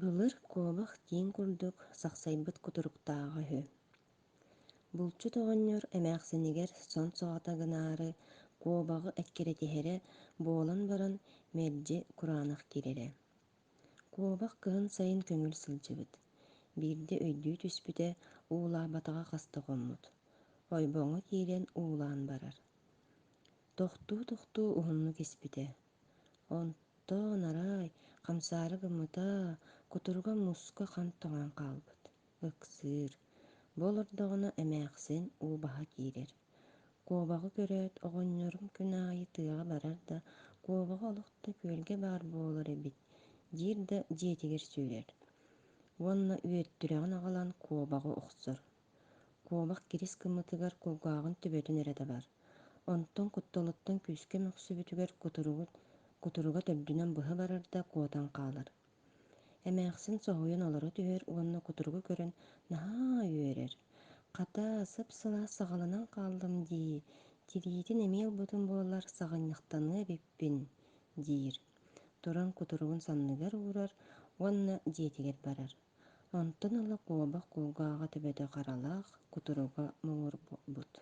Былыр куобах тииҥ курдук сахсайбыт кутуруктааҕа үһү. Булчут оҕонньор эмээхсинигэр сон саҕата гынаары куобаҕы эккирэтиһэрэ буолан баран мэлдьи кураанах киирэрэ. Куобах кыһын-сайын көҥүл сылдьыбыт. Биирдэ өйдүү түспүтэ, уулаабатаҕа хаста хоммут. Ойбоҥҥо киирэн уулаан барар. Тохтуу-тохтуу уһуннук испитэ. Онтон арай, хамсаары гыммыта, кутуруга мууска хам тоҥон хаалбыт. Ыксыыр. Бу олордоҕуна эмээхсин уу баһа киирэр. Куобаҕы көрөөт, оҕонньорум күн аайы тыаҕа барар да, куобаҕа олох да күөлгэ баар буолар эбит диир да дьиэтигэр сүүрэр. Уонна үөттүрэҕин аҕалан куобаҕы охсор. Куобах кирис гыммытыгар кулгааҕын төбөтүн эрэ табар. Онтон кутталыттан күүскэ мөхсүбүтүгэр кутуруга төрдүнэн быһа барар да куотан хаалар. Эмээхсин соһуйан олоро түһэр уонна кутуругу көрөн наһаа үөрэр: «Хата, сып-сылаас саҕаланан хааллым дии, тириитин эмиэ ылбытым буоллар саҕынньахтаныа эбиппин» диир. Туран кутуругун санныгар уурар уонна дьиэтигэр барар. Онтон ыла куобах кулгааҕа төбөтө харалаах, кутуруга муҥур буолбут.